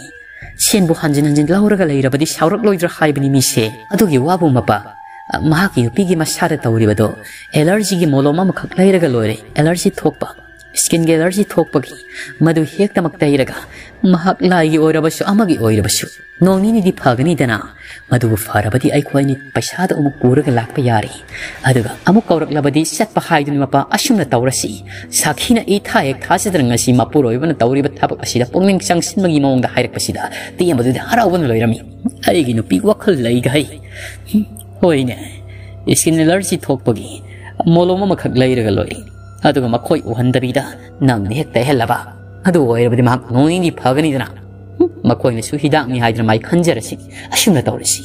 ꯁꯦꯟꯕꯨ ꯍꯟꯖꯤꯟ ꯍꯟꯖꯤꯟ ꯂꯧꯔꯒ ꯂꯩꯔꯕꯗꯤ ꯁꯥꯎꯔꯛꯂꯣꯏꯗ꯭ꯔꯥ ꯍꯥꯏꯕꯅꯤ ꯃꯤꯁꯦ꯫ ꯑꯗꯨꯒꯤ ꯋꯥꯕꯨ ꯃꯄꯥ, ꯃꯍꯥꯛꯀꯤ ꯅꯨꯄꯤꯒꯤ ꯃꯁꯥꯗ ꯇꯧꯔꯤꯕꯗꯣ ꯑꯦꯂꯔꯖꯤꯒꯤ ꯃꯣꯂꯣꯝ ꯑꯃꯈꯛ ꯂꯩꯔꯒ ꯂꯣꯏꯔꯦ꯫ ꯑꯦꯂꯔꯖꯤ ꯊꯣꯛꯄ, ꯁ꯭ꯀꯤꯟꯒꯤ ꯑꯦꯂꯔꯖꯤ ꯊꯣꯛꯄꯒꯤ ꯃꯗꯨ ꯍꯦꯛꯇꯃꯛ ꯇꯩꯔꯒ ꯃꯍꯥꯛ ꯂꯥꯏꯒꯤ ꯑꯣꯏꯔꯕꯁꯨ ꯑꯃꯒꯤ ꯑꯣꯏꯔꯕꯁꯨ ꯅꯣꯡ ꯅꯤꯅꯤꯗꯤ ꯐꯒꯅꯤꯗꯅ꯫ ꯃꯗꯨꯕꯨ ꯐꯔꯕꯗꯤ ꯑꯩꯈꯣꯏꯅꯤ ꯄꯩꯁꯥꯗꯣ ꯑꯃꯨꯛ ꯄꯨꯔꯒ ꯂꯥꯛꯄ ꯌꯥꯔꯦ꯫ ꯑꯗꯨꯒ ꯑꯃꯨꯛ ꯀꯧꯔꯛꯂꯕꯗꯤ ꯆꯠꯄ ꯍꯥꯏꯗꯨꯅꯤ ꯃꯄꯥ, ꯑꯁꯨꯝꯅ ꯇꯧꯔꯁꯤ꯫" ꯁꯥꯈꯤꯅ ꯏꯊꯥ ꯍꯦꯛ ꯊꯥꯖꯗꯅ ꯉꯁꯤ ꯃꯄꯨꯔꯣꯏꯕꯅ ꯇꯧꯔꯤꯕ ꯊꯕꯛ ꯑꯁꯤꯗ ꯄꯨꯛꯅꯤꯡ ꯆꯪꯁꯤꯟꯕꯒꯤ ꯃꯑꯣꯡꯗ ꯍꯥꯏꯔꯛꯄꯁꯤꯗ ꯇꯦꯝꯕꯗꯨꯗꯤ ꯍꯔꯥꯎꯕꯅ ꯂꯣꯏꯔꯝꯃꯤ꯫ "ꯑꯩꯒꯤ ꯅꯨꯄꯤ ꯋꯥꯈꯜ ꯂꯩꯒ ꯍꯩ꯫ ꯍꯣꯏꯅꯦ, ꯁ꯭ꯀꯤꯟ ꯑꯦꯂꯔꯖꯤ ꯊꯣꯛꯄꯒꯤ ꯃꯣꯂꯣꯝ ꯑꯃꯈꯛ ꯂꯩꯔꯒ ꯂꯣꯏꯔꯦ꯫ ꯑꯗꯨꯒ ꯃꯈꯣꯏ ꯎꯍꯟꯗꯕꯤꯗ ꯅꯪꯅ ꯍꯦꯛ ꯇꯩꯍꯜꯂꯕ꯫ ꯑꯗꯨ ꯑꯣꯏꯔꯕꯗꯤ ꯃꯍꯥꯛ ꯅꯣꯡ ꯅꯤꯅꯤ ꯐꯒꯅꯤꯗꯅ꯫ ꯍꯨꯝ, ꯃꯈꯣꯏꯅꯁꯨ ꯍꯤꯗꯥꯛꯅꯤ ꯍꯥꯏꯗꯨꯅ ꯃꯥꯏ ꯈꯟꯖꯔꯁꯤ꯫ ꯑꯁꯨꯝꯅ ꯇꯧꯔꯁꯤ꯫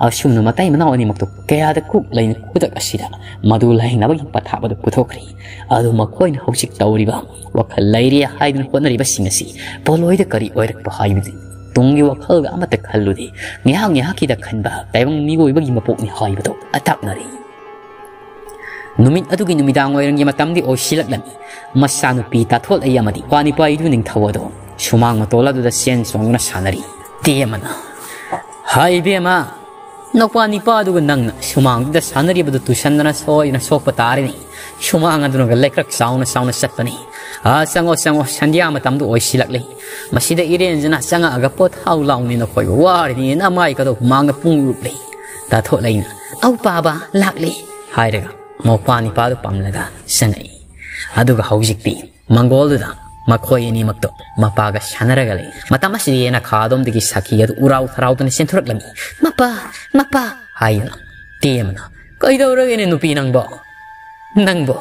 ꯑꯁꯨꯝꯅ ꯃꯇꯩ ꯃꯅꯥꯎ ꯑꯅꯤꯃꯛꯇꯨ ꯀꯌꯥꯗ ꯀꯣꯛ ꯂꯩꯅ ꯈꯨꯗꯛ ꯑꯁꯤꯗ ꯃꯗꯨ ꯂꯥꯌꯦꯡꯅꯕꯒꯤ ꯄꯊꯥꯞ ꯑꯗꯨ ꯄꯨꯊꯣꯛꯈ꯭ꯔꯦ꯫ ꯑꯗꯨ ꯃꯈꯣꯏꯅ ꯍꯧꯖꯤꯛ ꯇꯧꯔꯤꯕ ꯋꯥꯈꯜ ꯂꯩꯔꯦ ꯍꯥꯏꯗꯨꯅ ꯍꯣꯠꯅꯔꯤꯕꯁꯤꯡ ꯑꯁꯤ ꯄꯣꯠꯂꯣꯏꯗ ꯀꯔꯤ ꯑꯣꯏꯔꯛꯄ ꯍꯥꯏꯕꯗꯤ ꯇꯨꯡꯒꯤ ꯋꯥꯈꯜꯒ ꯑꯃꯠꯇ ꯈꯜꯂꯨꯗꯦ꯫ ꯉꯥꯏꯍꯥꯛ ꯉꯥꯏꯍꯥꯛꯀꯤꯗ ꯈꯟꯕ ꯇꯥꯏꯕꯪ ꯃꯤꯑꯣꯏꯕꯒꯤ ꯃꯄꯣꯛꯅꯤ ꯍꯥꯏꯕꯗꯨ ꯑꯇꯥꯛꯅꯔꯦ꯫ ꯅꯨꯃꯤꯠ ꯑꯗꯨꯒꯤ ꯅꯨꯃꯤꯗꯥꯡ ꯋꯥꯏꯔꯝꯒꯤ ꯃꯇꯝꯗꯤ ꯑꯣꯏꯁꯤꯜꯂꯛꯂꯝꯃꯤ꯫ ꯃꯆꯥꯅꯨꯄꯤ ꯇꯥꯊꯣꯠꯂꯩ ꯑꯃꯗꯤ ꯅꯨꯄꯥ ꯅꯤꯄꯥ ꯏꯗꯨ ꯅꯤꯡꯊꯧ ꯑꯗꯣ ꯁꯨꯃꯥꯡ ꯃꯇꯣꯜ ꯑꯗꯨꯗ ꯆꯦꯟ ꯆꯣꯡꯗꯨꯅ ꯁꯥꯟꯅꯔꯤ꯫ ꯇꯦꯝꯃꯅ, "ꯍꯥꯏ ꯏꯕꯦꯝꯃ, ꯅꯨꯄꯥ ꯅꯤꯄꯥ ꯑꯗꯨꯒ ꯅꯪꯅ ꯁꯨꯃꯥꯡꯗꯨꯗ ꯁꯥꯟꯅꯔꯤꯕꯗꯨ ꯇꯨꯁꯟꯗꯅ ꯁꯣꯏꯗꯅ ꯁꯣꯛꯄ ꯇꯥꯔꯅꯤ꯫ ꯁꯨꯃꯥꯡ ꯑꯗꯨꯅꯒ ꯂꯩꯀ꯭ꯔꯛ ꯆꯥꯎꯅ ꯆꯥꯎꯅ ꯆꯠꯄꯅꯤ꯫ ꯑꯥ, ꯆꯪꯉꯣ, ꯆꯪꯉꯣ, ꯁꯟꯙ꯭ꯌꯥ ꯃꯇꯝꯗꯨ ꯑꯣꯏꯁꯤꯜꯂꯛꯂꯤ꯫ ꯃꯁꯤꯗ ꯏꯔꯦꯟꯖꯅ ꯆꯪꯉꯛꯑꯒ ꯄꯣꯊꯥꯎ ꯂꯥꯎꯅꯤ ꯅꯈꯣꯏꯕꯨ ꯋꯥꯔꯤꯅꯤꯅ ꯃꯥꯏꯒꯗꯣ ꯍꯨꯃꯥꯡꯅ ꯄꯨꯡ ꯂꯨꯞꯂꯤ꯫" ꯇꯥꯊꯣꯠꯂꯩꯅ, "ꯑꯧ ꯄꯥꯕ, ꯂꯥꯛꯂꯤ," ꯍꯥꯏꯔꯒ ꯃꯧꯄ꯭ꯋꯥ ꯅꯤꯄꯥꯗꯨ ꯄꯝꯂꯒ ꯆꯪꯉꯛꯏ꯫ ꯑꯗꯨꯒ ꯍꯧꯖꯤꯛꯇꯤ ꯃꯪꯒꯣꯜꯗꯨꯗ ꯃꯈꯣꯏ ꯑꯅꯤꯃꯛꯇꯣ ꯃꯄꯥꯒ ꯁꯥꯟꯅꯔꯒ ꯂꯩ꯫ ꯃꯇꯝ ꯑꯁꯤꯗ ꯌꯦꯅꯈꯥ ꯑꯗꯣꯝꯗꯒꯤ ꯁꯥꯈꯤ ꯑꯗꯨ ꯎꯔꯥꯎ ꯊꯔꯥꯎꯗꯅ ꯆꯦꯟꯊꯣꯔꯛꯂꯝꯃꯤ꯫ "ꯃꯄꯥ, ꯃꯄꯥ!" ꯍꯥꯏꯗꯨꯅ꯫ ꯇꯦꯝꯃꯅ, "ꯀꯩꯗꯧꯔꯒꯦꯅꯦ ꯅꯨꯄꯤ ꯅꯪꯕꯣ? ꯅꯪꯕꯣ?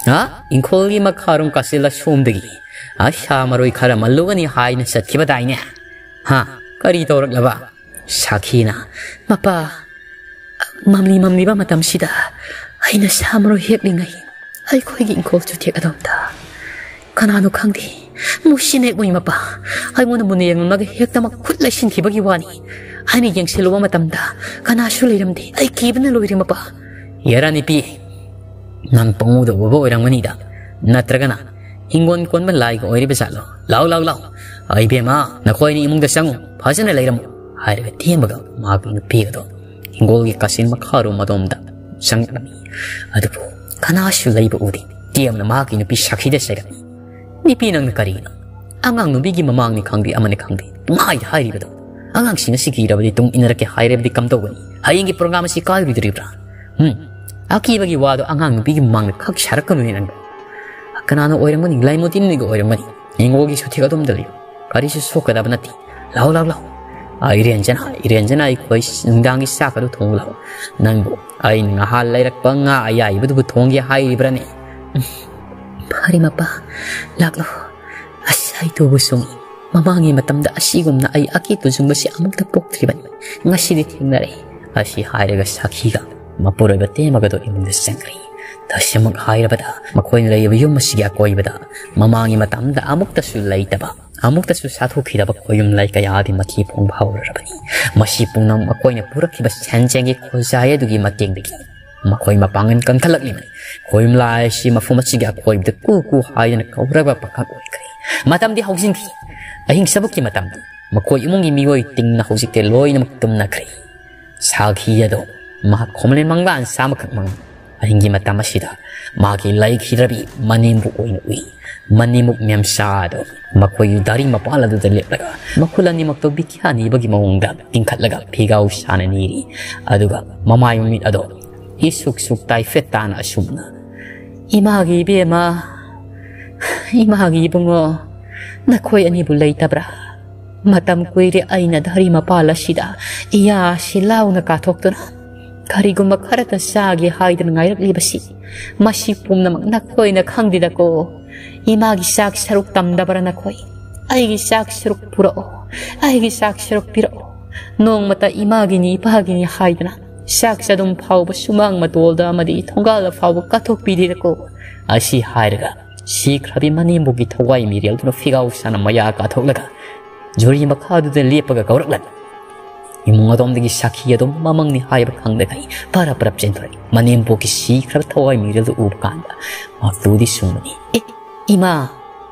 ꯍꯥ? ꯏꯪꯈꯣꯜꯒꯤ ꯃꯈꯥꯔꯣꯝ ꯀꯥꯆꯤꯜ ꯑꯁꯣꯝꯗꯒꯤ, ꯑ, ꯁꯥ ꯃꯔꯣꯏ ꯈꯔ ꯃꯜꯂꯨꯒꯅꯤ ꯍꯥꯏꯅ ꯆꯠꯈꯤꯕꯗꯥꯏꯅꯦ? ꯍꯥ? ꯀꯔꯤ ꯇꯧꯔꯛꯂꯕ?" ꯁꯥꯈꯤꯅ, "ꯃꯄꯥ, ꯃꯝꯂꯤ ꯃꯝꯂꯤꯕ ꯃꯇꯝꯁꯤꯗ ꯑꯩꯅ ꯁꯥ ꯃꯔꯣꯏ ꯍꯦꯛꯂꯤꯉꯩ ꯑꯩꯈꯣꯏꯒꯤ ꯏꯪꯈꯣꯜ ꯆꯨꯊꯦꯛ ꯑꯗꯣꯝꯗ ꯀꯅꯥꯅꯣ ꯈꯪꯗꯦ, ꯃꯨꯁꯤ ꯅꯦꯛꯃꯣꯏ ꯃꯄꯥ, ꯑꯩꯉꯣꯟꯗ ꯃꯨꯟꯅ ꯌꯦꯡꯂꯝꯂꯒ ꯍꯦꯛꯇ ꯃꯈꯨꯠ ꯂꯩꯁꯤꯟꯈꯤꯕꯒꯤ ꯋꯥꯅꯤ꯫ ꯑꯩꯅ ꯌꯦꯡꯁꯤꯜꯂꯨꯕ ꯃꯇꯝꯗ ꯀꯅꯥꯁꯨ ꯂꯩꯔꯝꯗꯦ꯫ ꯑꯩ ꯀꯤꯕꯅ ꯂꯣꯏꯔꯦ ꯃꯄꯥ꯫" "ꯌꯥꯔꯥ ꯅꯨꯄꯤ, ꯅꯪ ꯄꯪꯎꯗ ꯎꯕ ꯑꯣꯏꯔꯝꯒꯅꯤꯗ, ꯅꯠꯇ꯭ꯔꯒꯅ ꯍꯤꯡꯒꯣꯜ ꯀꯣꯟꯕ ꯂꯥꯏꯒ ꯑꯣꯏꯔꯤꯕ ꯖꯥꯠꯂꯣ? ꯂꯥꯎ, ꯂꯥꯎ, ꯂꯥꯎ, ꯑ, ꯏꯕꯦꯝꯃ, ꯅꯈꯣꯏꯅ ꯏꯃꯨꯡꯗ ꯆꯪꯉꯨ, ꯐꯖꯅ ꯂꯩꯔꯝꯃꯨ," ꯍꯥꯏꯔꯒ ꯇꯦꯝꯕꯒ ꯃꯍꯥꯛꯀꯤ ꯅꯨꯄꯤꯒꯗꯣ ꯍꯤꯡꯒꯣꯜꯒꯤ ꯀꯥꯆꯤꯟ ꯃꯈꯥꯔꯣꯝ ꯑꯗꯣꯝꯗ ꯆꯪꯂꯛꯂꯝꯃꯤ꯫ ꯑꯗꯨꯕꯨ ꯀꯅꯥꯁꯨ ꯂꯩꯕ ꯎꯗꯦ꯫ ꯇꯦꯝꯅ ꯃꯍꯥꯛꯀꯤ ꯅꯨꯄꯤ ꯁꯥꯈꯤꯗ ꯆꯩꯔꯛꯏ꯫ "ꯅꯨꯄꯤ ꯅꯪꯅ ꯀꯔꯤꯅꯣ? ꯑꯉꯥꯡ ꯅꯨꯄꯤꯒꯤ ꯃꯃꯥꯡꯅꯤ ꯈꯪꯗꯦ, ꯑꯃꯅꯤ ꯈꯪꯗꯦ, ꯄꯨꯡꯍꯥꯏꯗ ꯍꯥꯏꯔꯤꯕꯗꯣ꯫ ꯑꯉꯥꯡꯁꯤꯡ ꯑꯁꯤ ꯀꯤꯔꯕꯗꯤ ꯇꯨꯡ ꯏꯟꯅꯔꯛꯀꯦ ꯍꯥꯏꯔꯕꯗꯤ ꯀꯝꯗꯧꯒꯅꯤ? ꯍꯌꯦꯡꯒꯤ ꯄ꯭ꯔꯣꯒ꯭ꯔꯥꯝ ꯑꯁꯤ ꯀꯥꯏꯔꯣꯏꯗꯣꯔꯤꯕ꯭ꯔꯥ? ꯍꯨꯝ? ꯑꯀꯤꯕꯒꯤ ꯋꯥꯗꯣ ꯑꯉꯥꯡ ꯅꯨꯄꯤꯒꯤ ꯃꯃꯥꯡꯗ ꯈꯛ ꯁꯥꯔꯛꯀꯅꯨꯅꯦ ꯅꯪꯕꯣ꯫ ꯀꯅꯥꯅ ꯑꯣꯏꯔꯝꯒꯅꯤ? ꯂꯥꯏꯃꯣꯇꯤꯟꯅꯤꯒ ꯑꯣꯏꯔꯝꯒꯅꯤ꯫ ꯌꯦꯡꯉꯣꯒꯤ ꯁꯨꯊꯦꯛ ꯑꯗꯣꯝꯗ ꯂꯩꯌꯨ꯫ ꯀꯔꯤꯁꯨ ꯁꯣꯛꯀꯗꯕ ꯅꯠꯇꯦ꯫ ꯂꯥꯎ, ꯂꯥꯎ, ꯂꯥꯎ꯫ ꯑ, ꯏꯔꯦꯟꯖꯅ, ꯏꯔꯦꯟꯖꯅ ꯑꯩꯈꯣꯏ ꯅꯨꯡꯗꯥꯡꯒꯤ ꯆꯥꯛ ꯑꯗꯨ ꯊꯣꯡꯂꯨ ꯂꯥꯎ꯫ ꯅꯪꯕꯨ ꯑꯩꯅ ꯉꯍꯥꯟ ꯂꯩꯔꯛꯄ ꯉꯥ ꯑꯌꯥꯏꯕꯗꯨꯕꯨ ꯊꯣꯡꯒꯦ ꯍꯥꯏꯔꯤꯕ꯭ꯔꯥꯅꯦ?" "ꯐꯔꯦ ꯃꯄꯥ, ꯂꯥꯛꯂꯣ꯫ ꯑꯁ, ꯑꯩ ꯇꯨꯕꯨ ꯁꯨꯡꯏ꯫ ꯃꯃꯥꯡꯒꯤ ꯃꯇꯝꯗ ꯑꯁꯤꯒꯨꯝꯅ ꯑꯩ ꯑꯀꯤ ꯇꯨꯖꯨꯡꯕꯁꯤ ꯑꯃꯨꯛꯇ ꯄꯣꯛꯇ꯭ꯔꯤꯕꯅꯤ꯫ ꯉꯁꯤꯗꯤ ꯊꯦꯡꯅꯔꯦ꯫" ꯑꯁꯤ ꯍꯥꯏꯔꯒ ꯁꯥꯈꯤꯒ ꯃꯄꯨꯔꯣꯏꯕ ꯇꯦꯃꯒꯗꯣ ꯏꯃꯨꯡꯗ ꯆꯪꯈ꯭ꯔꯦ꯫ ꯇꯁꯦꯡꯃꯛ ꯍꯥꯏꯔꯕꯗ, ꯃꯈꯣꯏꯅ ꯂꯩꯔꯤꯕ ꯌꯨꯝ ꯑꯁꯤꯒꯤ ꯑꯀꯣꯏꯕꯗ ꯃꯃꯥꯡꯒꯤ ꯃꯇꯝꯗ ꯑꯃꯨꯛꯇꯁꯨ ꯂꯩꯇꯕ, ꯑꯃꯨꯛꯇꯁꯨ ꯁꯥꯊꯨꯈꯤꯗꯕ ꯈꯣꯌꯨꯝ ꯂꯩ ꯀꯌꯥꯗꯤ ꯃꯊꯤ ꯐꯣꯡꯕ ꯍꯧꯔꯔꯕꯅꯤ꯫ ꯃꯁꯤ ꯄꯨꯝꯅꯃꯛ ꯃꯈꯣꯏꯅ ꯄꯨꯔꯛꯈꯤꯕ ꯁꯦꯟꯖꯦꯡꯒꯤ ꯈꯣꯟꯖꯥꯏ ꯑꯗꯨꯒꯤ ꯃꯇꯦꯡꯗꯒꯤ ꯃꯈꯣꯏ ꯃꯄꯥꯡꯒꯜ ꯀꯟꯈꯠꯂꯛꯂꯤꯕꯅꯤ꯫ ꯈꯣꯌꯨꯝ ꯂꯥꯏ ꯑꯁꯤ ꯃꯐꯝ ꯑꯁꯤꯒꯤ ꯑꯀꯣꯏꯕꯗ ꯀꯨ ꯀꯨ ꯍꯥꯏꯗꯨꯅ ꯀꯧꯔꯒ ꯄꯥꯈꯪ ꯑꯣꯏꯈ꯭ꯔꯦ꯫ ꯃꯇꯝꯗꯤ ꯍꯧꯖꯤꯟꯈꯤ꯫ ꯑꯍꯤꯡ ꯁꯕꯨꯛꯀꯤ ꯃꯇꯝꯗꯤ꯫ ꯃꯈꯣꯏ ꯏꯃꯨꯡꯒꯤ ꯃꯤꯑꯣꯏ ꯇꯤꯡꯅ ꯍꯧꯖꯤꯛꯇꯤ ꯂꯣꯏꯅꯃꯛ ꯇꯨꯝꯅꯈ꯭ꯔꯦ꯫ ꯁꯥꯈꯤ ꯑꯗꯣ ꯃꯍꯥꯛ ꯈꯣꯝꯂꯦꯟ ꯃꯪꯂꯥꯟ ꯆꯥꯝꯃꯈꯛ ꯃꯉꯥ꯫ ꯑꯍꯤꯡꯒꯤ ꯃꯇꯝ ꯑꯁꯤꯗ ꯃꯥꯒꯤ ꯂꯩꯈꯤꯗ꯭ꯔꯕꯤ ꯃꯅꯦꯝꯕꯨ ꯑꯣꯏꯅ ꯎꯏ꯫ ꯃꯅꯦꯝꯕꯨ ꯃꯦꯝꯆꯥ ꯑꯗꯣ ꯃꯈꯣꯏꯒꯤ ꯗꯥꯔꯤ ꯃꯄꯥꯜ ꯑꯗꯨꯗ ꯂꯦꯞꯂꯒ ꯃꯈꯨꯜ ꯑꯅꯤꯃꯛꯇꯣ ꯕꯤꯈ꯭ꯌꯥ ꯅꯤꯕꯒꯤ ꯃꯑꯣꯡꯗ ꯇꯤꯡꯈꯠꯂꯒ ꯐꯤꯒꯥꯎ ꯁꯥꯅ ꯅꯤꯔꯤ꯫ ꯑꯗꯨꯒ ꯃꯃꯥꯏ ꯃꯃꯤꯠ ꯑꯗꯣ ꯏꯁꯨꯛ ꯁꯨꯛ ꯇꯥꯏꯐꯦꯠ ꯇꯥꯅ ꯑꯁꯨꯝꯅ, "ꯏꯃꯥꯒꯤ ꯏꯕꯦꯝꯃ, ꯏꯃꯥꯒꯤ ꯏꯕꯨꯡꯉꯣ, ꯅꯈꯣꯏ ꯑꯅꯤꯕꯨ ꯂꯩꯇꯕ꯭ꯔꯥ? ꯃꯇꯝ ꯀꯨꯏꯔꯦ ꯑꯩꯅ ꯙꯔꯤ ꯃꯄꯥꯜ ꯑꯁꯤꯗ ꯏꯌꯥꯁꯤ ꯂꯥꯎꯅ ꯀꯥꯊꯣꯛꯇꯨꯅ ꯀꯔꯤꯒꯨꯝꯕ ꯈꯔꯇ ꯆꯥꯒꯦ ꯍꯥꯏꯗꯨꯅ ꯉꯥꯏꯔꯛꯂꯤꯕꯁꯤ꯫ ꯃꯁꯤ ꯄꯨꯝꯅꯃꯛ ꯅꯈꯣꯏꯅ ꯈꯪꯗꯦꯗꯀꯣ꯫ ꯏꯃꯥꯒꯤ ꯆꯥꯛ ꯁꯔꯨꯛ ꯇꯝꯗꯕ꯭ꯔꯥ ꯅꯈꯣꯏ? ꯑꯩꯒꯤ ꯆꯥꯛ ꯁꯔꯨꯛ ꯄꯨꯔꯛꯑꯣ, ꯑꯩꯒꯤ ꯆꯥꯛ ꯁꯔꯨꯛ ꯄꯤꯔꯛꯑꯣ꯫ ꯅꯣꯡꯃꯇ ꯏꯃꯥꯒꯤꯅꯤ, ꯏꯄꯥꯒꯤꯅꯤ ꯍꯥꯏꯗꯅ ꯆꯥꯛ ꯆꯥꯗꯨꯝ ꯐꯥꯎꯕ ꯁꯨꯃꯥꯡ ꯃꯇꯣꯜꯗ ꯑꯃꯗꯤ ꯊꯣꯡꯒꯥꯜꯗ ꯐꯥꯎꯕ ꯀꯥꯊꯣꯛꯄꯤꯗꯦꯗꯀꯣ꯫" ꯑꯁꯤ ꯍꯥꯏꯔꯒ ꯁꯤꯈ꯭ꯔꯕꯤ ꯃꯅꯦꯝꯕꯣꯛꯀꯤ ꯊꯋꯥꯏ ꯃꯤꯔꯦꯜꯗꯨꯅ ꯐꯤꯒꯥꯎ ꯁꯥꯅ ꯃꯌꯥ ꯀꯥꯊꯣꯛꯂꯒ ꯖꯨꯔꯤ ꯃꯈꯥꯗꯨꯗ ꯂꯦꯞꯄꯒ ꯀꯧꯔꯛꯂꯅꯤ꯫ ꯏꯃꯨꯡ ꯑꯗꯣꯝꯗꯒꯤ ꯁꯥꯈꯤ ꯑꯗꯨꯝ ꯃꯃꯪꯅꯤ ꯍꯥꯏꯕ ꯈꯪꯗꯒꯩ ꯐꯔꯞ ꯐꯔꯞ ꯆꯦꯟꯊꯣꯔꯛꯏ꯫ ꯃꯅꯦꯝꯕꯣꯛꯀꯤ ꯁꯤꯈ꯭ꯔꯕ ꯊꯋꯥꯏ ꯃꯤꯔꯦꯜꯗꯨ ꯎꯕ ꯀꯥꯟꯗ ꯃꯇꯨꯗꯤ ꯁꯨꯡꯕꯅꯤ꯫ "ꯑꯦ, ꯏꯃꯥ!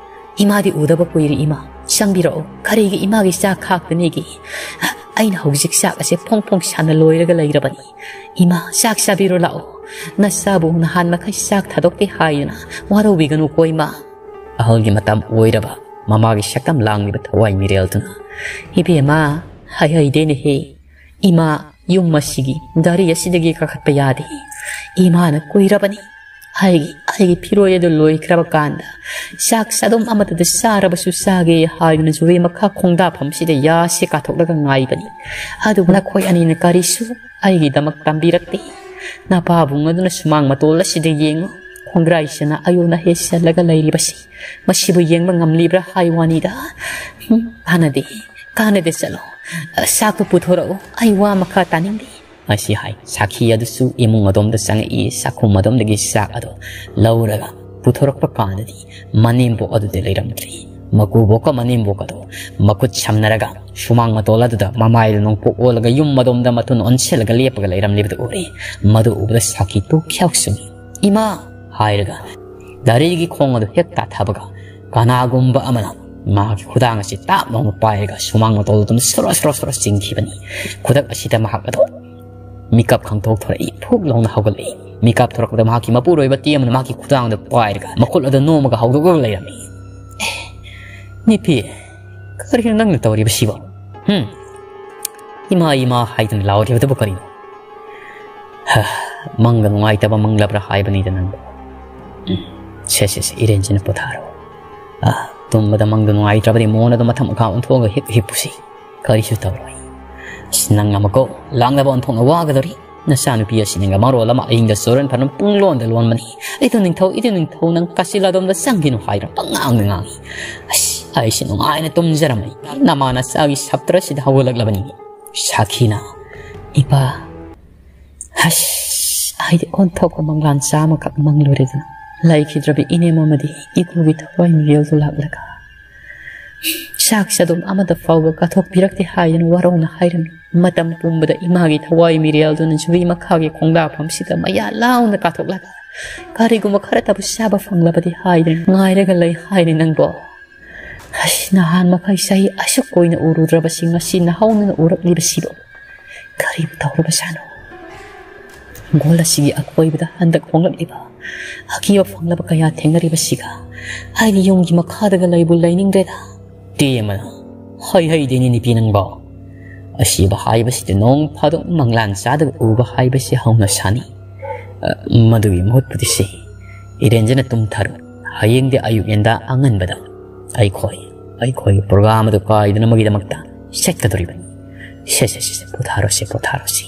ꯏꯃꯥꯗꯤ ꯎꯗꯕ ꯀꯨꯏꯔꯦ ꯏꯃꯥ꯫ ꯆꯪꯕꯤꯔꯛꯑꯣ꯫ ꯀꯔꯤꯒꯤ ꯏꯃꯥꯒꯤ ꯆꯥꯛ ꯈꯥꯛꯇꯅꯤꯒꯤ? ꯑꯩꯅ ꯍꯧꯖꯤꯛ ꯆꯥꯛ ꯑꯁꯦ ꯐꯣꯡ ꯐꯣꯡ ꯁꯥꯅ ꯂꯣꯏꯔꯒ ꯂꯩꯔꯕꯅꯤ꯫ ꯏꯃꯥ, ꯆꯥꯛ ꯆꯥꯕꯤꯔꯣ ꯂꯥꯛꯑꯣ꯫ ꯅꯆꯥꯕꯨ ꯅꯍꯥꯟ ꯃꯈꯩ ꯆꯥꯛ ꯊꯥꯗꯣꯛꯇꯦ ꯍꯥꯏꯗꯨꯅ ꯋꯥꯔꯧꯕꯤꯒꯅꯨꯀꯣ ꯏꯃꯥ꯫" ꯑꯍꯜꯒꯤ ꯃꯇꯝ ꯑꯣꯏꯔꯕ ꯃꯃꯥꯒꯤ ꯁꯛꯇꯝ ꯂꯥꯡꯂꯤꯕ ꯊꯋꯥꯏ ꯃꯤꯔꯦꯜꯗꯨꯅ, "ꯏꯕꯦꯝꯃ, ꯍꯥꯏꯍꯩꯗꯦꯅꯦꯍꯦ꯫ ꯏꯃꯥ, ꯌꯨꯝ ꯑꯁꯤꯒꯤ ꯗꯥꯔꯤ ꯑꯁꯤꯗꯒꯤ ꯀꯥꯈꯠꯄ ꯌꯥꯗꯦ꯫ ꯏꯃꯥꯅ ꯀꯨꯏꯔꯕꯅꯤ꯫ ꯑꯩꯒꯤ, ꯑꯩꯒꯤ ꯐꯤꯔꯣꯏ ꯑꯗꯨ ꯂꯣꯏꯈ꯭ꯔꯕ ꯀꯥꯟꯗ ꯆꯥꯛ ꯆꯥꯗꯨꯝ ꯑꯃꯠꯇꯗ ꯆꯥꯔꯕꯁꯨ ꯆꯥꯒꯦ ꯍꯥꯏꯗꯨꯅ ꯖꯨꯔꯤ ꯃꯈꯥ ꯈꯣꯡꯗꯥꯐꯝꯁꯤꯗ ꯌꯥꯁꯦ ꯀꯥꯊꯣꯛꯂꯒ ꯉꯥꯏꯕꯅꯤ꯫ ꯑꯗꯨꯕꯨ ꯅꯈꯣꯏ ꯑꯅꯤꯅ ꯀꯔꯤꯁꯨ ꯑꯩꯒꯤꯗꯃꯛ ꯇꯝꯕꯤꯔꯛꯇꯦ꯫ ꯅꯄꯥꯕꯨꯡ ꯑꯗꯨꯅ ꯁꯨꯃꯥꯡ ꯃꯇꯣꯜ ꯑꯁꯤꯗ ꯌꯦꯡꯉꯨ꯫ ꯈꯣꯡꯒ꯭ꯔꯥꯏꯁꯤꯅ ꯑꯌꯣꯟ ꯑꯍꯦ ꯆꯠꯂꯒ ꯂꯩꯔꯤꯕꯁꯤ, ꯃꯁꯤꯕꯨ ꯌꯦꯡꯕ ꯉꯝꯂꯤꯕ꯭ꯔꯥ ꯍꯥꯏ ꯋꯥꯅꯤꯗ꯫ ꯎꯝ, ꯀꯥꯟꯅꯗꯦ, ꯀꯥꯟꯅꯗꯦ, ꯆꯠꯂꯣ꯫ ꯑ, ꯆꯥꯛꯇꯨ ꯄꯨꯊꯣꯔꯛꯎ, ꯑꯩ ꯋꯥ ꯃꯈꯥ ꯇꯥꯅꯤꯡꯗꯦ꯫ ꯑꯁꯤ ꯍꯥꯏ ꯁꯥꯈꯤ ꯑꯗꯨꯁꯨ ꯏꯃꯨꯡ ꯑꯗꯣꯝꯗ ꯆꯪꯉꯛꯏ꯫ ꯆꯥꯛꯈꯨꯝ ꯑꯗꯣꯝꯗꯒꯤ ꯆꯥꯛ ꯑꯗꯨ ꯂꯧꯔꯒ ꯄꯨꯊꯣꯔꯛꯄ ꯀꯥꯟꯗꯗꯤ ꯃꯅꯦꯝꯕꯣꯛ ꯑꯗꯨꯗꯤ ꯂꯩꯔꯝꯗ꯭ꯔꯦ꯫ ꯃꯀꯨꯕꯣꯛꯀ ꯃꯅꯦꯝꯕꯣꯛ ꯑꯗꯨ ꯃꯈꯨꯠ ꯁꯝꯅꯔꯒ ꯁꯨꯃꯥꯡ ꯃꯇꯣꯜ ꯑꯗꯨꯗ ꯃꯃꯥꯏꯗꯨ ꯅꯣꯡꯄꯣꯛ ꯑꯣꯜꯂꯒ ꯌꯨꯝ ꯑꯗꯣꯝꯗ ꯃꯊꯨꯟ ꯑꯣꯟꯁꯤꯜꯂꯒ ꯂꯦꯞꯄꯒ ꯂꯩꯔꯝꯂꯤꯕꯗꯨ ꯎꯔꯦ꯫ ꯃꯗꯨ ꯎꯕꯗ ꯁꯥꯈꯤ ꯇꯨ ꯈ꯭ꯌꯥꯎ ꯆꯨꯝꯃꯤ꯫ "ꯏꯃꯥ!" ꯍꯥꯏꯔꯒ ꯒꯥꯔꯤꯒꯤ ꯈꯣꯡ ꯑꯗꯨ ꯍꯦꯛ ꯇꯥꯊꯕꯒ ꯀꯅꯥꯒꯨꯝꯕ ꯑꯃꯅ ꯃꯍꯥꯛꯀꯤ ꯈꯨꯗꯥꯡ ꯑꯁꯤ ꯇꯥꯞ ꯂꯥꯎꯅ ꯄꯥꯏꯔꯒ ꯁꯨꯃꯥꯡ ꯃꯇꯣꯜ ꯑꯗꯨꯝ ꯁꯣꯔꯣ ꯁꯣꯔꯣ ꯁꯣꯔꯣ ꯆꯤꯡꯈꯤꯕꯅꯤ꯫ ꯈꯨꯗꯛ ꯑꯁꯤꯗ ꯃꯍꯥꯛ ꯑꯗꯨ ꯃꯤꯀꯞ ꯈꯪꯊꯣꯛ ꯊꯣꯔꯛꯏ꯫ ꯐꯨꯛ ꯂꯥꯎꯅ ꯍꯧꯒꯠꯂꯛꯏ꯫ ꯃꯤꯀꯞ ꯊꯣꯔꯛꯄꯗ ꯃꯍꯥꯛꯀꯤ ꯃꯄꯨꯔꯣꯏꯕ ꯇꯦꯝꯕꯅ ꯃꯍꯥꯛꯀꯤ ꯈꯨꯗꯥꯡꯗ ꯄꯥꯏꯔꯒ ꯃꯈꯨꯠ ꯑꯗꯨ ꯅꯣꯝꯃꯒ ꯍꯧꯗꯣꯛꯂꯒ ꯂꯩꯔꯝꯃꯤ꯫ "ꯑꯦ, ꯅꯤꯄꯤ, ꯀꯔꯤꯅꯣ ꯅꯪꯅ ꯇꯧꯔꯤꯕꯁꯤꯕꯣ? ꯍꯨꯝ? ꯏꯃꯥ, ꯏꯃꯥ ꯍꯥꯏꯗꯨꯅ ꯂꯥꯎꯔꯤꯕꯗꯨꯕꯨ ꯀꯔꯤꯅꯣ? ꯍ, ꯃꯪꯒ ꯅꯨꯡꯉꯥꯏꯇꯕ ꯃꯪꯂꯕ꯭ꯔꯥ ꯍꯥꯏꯕꯅꯤꯗ ꯅꯪꯕꯨ꯫ ꯎꯝ, ꯁꯦ, ꯁꯦ, ꯁꯦ, ꯏꯔꯦꯟꯖꯅ ꯄꯣꯊꯥꯔꯣ꯫ ꯑ, ꯇꯨꯝꯕꯗ ꯃꯪꯗ ꯅꯨꯡꯉꯥꯏꯇ꯭ꯔꯕꯗꯤ ꯃꯣꯟ ꯑꯗꯨ ꯃꯊꯛ ꯃꯈꯥ ꯑꯣꯟꯊꯣꯛꯑꯒ ꯍꯤꯞ, ꯍꯤꯞꯄꯨꯁꯤ꯫ ꯀꯔꯤꯁꯨ ꯇꯧꯔꯣꯏ꯫ ꯑꯁ, ꯅꯪ ꯑꯃꯨꯛꯀꯣ ꯂꯥꯡꯅꯕ ꯑꯣꯟꯊꯣꯛꯅ ꯋꯥꯒꯗꯧꯔꯤ꯫ ꯅꯆꯥꯅꯨꯄꯤ ꯑꯁꯤ ꯅꯪꯒ ꯃꯔꯣꯜ ꯑꯃ ꯑꯍꯤꯡꯗ ꯆꯨꯔꯟ ꯐꯔꯟ ꯄꯨꯡꯂꯣꯟꯗ ꯂꯣꯟꯕꯅꯤ꯫ "ꯏꯇꯨ ꯅꯤꯡꯊꯧ, ꯏꯇꯨ ꯅꯤꯡꯊꯧ, ꯅꯪ ꯀꯥꯆꯤꯜ ꯑꯗꯣꯝꯗ ꯆꯪꯈꯤꯅꯨ" ꯍꯥꯏꯗꯅ ꯄꯪꯉꯥꯡꯗ ꯉꯥꯡꯉꯤ꯫ ꯑꯁ, ꯑꯩꯁꯦ ꯅꯨꯡꯉꯥꯏꯅ ꯇꯨꯝꯖꯔꯝꯃꯤ꯫ ꯅꯃꯥ ꯅꯆꯥꯒꯤ ꯁꯞꯇ꯭ꯔꯁꯤꯗ ꯍꯧꯒꯠꯂꯛꯂꯕꯅꯤ꯫ ꯁꯥꯈꯤꯅ, "ꯏꯄꯥ, ꯍꯁ, ꯑꯩꯗꯤ ꯑꯣꯟꯊꯣꯛꯄ ꯃꯪꯂꯥꯟ ꯆꯥꯝꯃꯈꯛ ꯃꯪꯂꯨꯔꯦꯗꯅ ꯂꯩꯈꯤꯗ꯭ꯔꯕ ꯏꯅꯦꯝ ꯑꯃꯗꯤ ꯏꯄꯨꯒꯤ ꯊꯋꯥꯏ ꯃꯤꯔꯦꯜꯗꯨ ꯂꯥꯛꯂꯒ ꯆꯥꯛ ꯆꯗꯨꯝ ꯑꯃꯗ ꯐꯥꯎꯕ ꯀꯠꯊꯣꯛꯄꯤꯔꯛꯇꯦ ꯍꯥꯏꯗꯅ ꯋꯥꯔꯧꯅ ꯍꯥꯏꯔꯝꯃꯤ꯫ ꯃꯇꯝ ꯄꯨꯝꯕꯗ ꯏꯃꯥꯒꯤ ꯊꯋꯥꯏ ꯃꯤꯔꯦꯜꯗꯨꯅ ꯖꯨꯔꯤ ꯃꯈꯥꯒꯤ ꯈꯣꯡꯗꯥꯐꯝꯁꯤꯗ ꯃꯌꯥ ꯂꯥꯎꯅ ꯀꯥꯊꯣꯛꯂꯒ ꯀꯔꯤꯒꯨꯝꯕ ꯈꯔꯇꯕꯨ ꯆꯥꯕ ꯐꯪꯂꯕꯗꯤ ꯍꯥꯏꯗꯅ ꯉꯥꯏꯔꯒ ꯂꯩ ꯍꯥꯏꯔꯦ ꯅꯪꯕꯣ꯫ ꯑꯁ, ꯅꯍꯥꯟ ꯃꯈꯩ ꯆꯍꯤ ꯑꯁꯨꯛ ꯀꯨꯏꯅ ꯎꯔꯨꯗ꯭ꯔꯕꯁꯤ ꯉꯁꯤ ꯅꯍꯧꯅꯅ ꯎꯔꯛꯂꯤꯕꯁꯤꯕꯨ ꯀꯔꯤꯕꯨ ꯇꯧꯔꯕꯖꯥꯠꯅꯣ? ꯍꯤꯡꯒꯣꯜ ꯑꯁꯤꯒꯤ ꯑꯀꯣꯏꯕꯗ ꯍꯟꯗꯛ ꯍꯣꯡꯂꯛꯂꯤꯕ ꯑꯀꯤꯕ ꯐꯪꯂꯕ ꯀꯌꯥ ꯊꯦꯡꯅꯔꯤꯕꯁꯤꯒ ꯑꯩꯗꯤ ꯌꯨꯝꯒꯤ ꯃꯈꯥꯗꯒ ꯂꯩꯕꯨ ꯂꯩꯅꯤꯡꯗ꯭ꯔꯦꯗ꯫ ꯇꯦꯝꯃꯅ, "ꯍꯩ ꯍꯩꯗꯦꯅꯦ ꯅꯨꯄꯤ ꯅꯪꯕꯣ꯫ ꯑꯁꯤꯕ ꯍꯥꯏꯕꯁꯤꯗꯤ ꯅꯣꯡ ꯐꯥꯗꯣꯛ ꯃꯪꯂꯥꯟ ꯆꯥꯗꯕ ꯎꯕ ꯍꯥꯏꯕꯁꯤ ꯍꯧꯅ ꯁꯥꯅꯤ꯫ ꯑ, ꯃꯗꯨꯒꯤ ꯃꯍꯨꯠꯄꯨꯗꯤ ꯁꯤ ꯏꯔꯦꯟꯖꯅ ꯇꯨꯝꯊꯔꯣ꯫ ꯍꯌꯦꯡꯗꯤ ꯑꯌꯨꯛ ꯉꯟꯇꯥ ꯑꯉꯟꯕꯗ ꯑꯩꯈꯣꯏ, ꯑꯩꯈꯣꯏꯒꯤ ꯄ꯭ꯔꯣꯒ꯭ꯔꯥꯝ ꯑꯗꯨ ꯀꯥꯏꯗꯅꯕꯒꯤꯗꯃꯛꯇ ꯆꯠꯀꯗꯧꯔꯤꯕꯅꯤ꯫ ꯁꯦ, ꯁꯦ, ꯁꯦ, ꯁꯦ, ꯄꯣꯊꯥꯔꯣꯁꯦ, ꯄꯣꯊꯥꯔꯣꯁꯦ꯫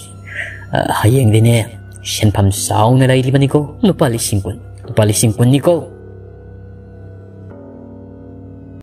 ꯑ, ꯍꯌꯦꯡꯗꯤꯅꯦ ꯁꯦꯟꯐꯝ ꯆꯥꯎꯅ ꯂꯩꯔꯤꯕꯅꯤꯀꯣ, ꯂꯨꯄꯥ ꯂꯤꯁꯤꯡ ꯀꯨꯟ꯫ ꯂꯨꯄꯥ ꯂꯤꯁꯤꯡ ꯀꯨꯟꯅꯤꯀꯣ꯫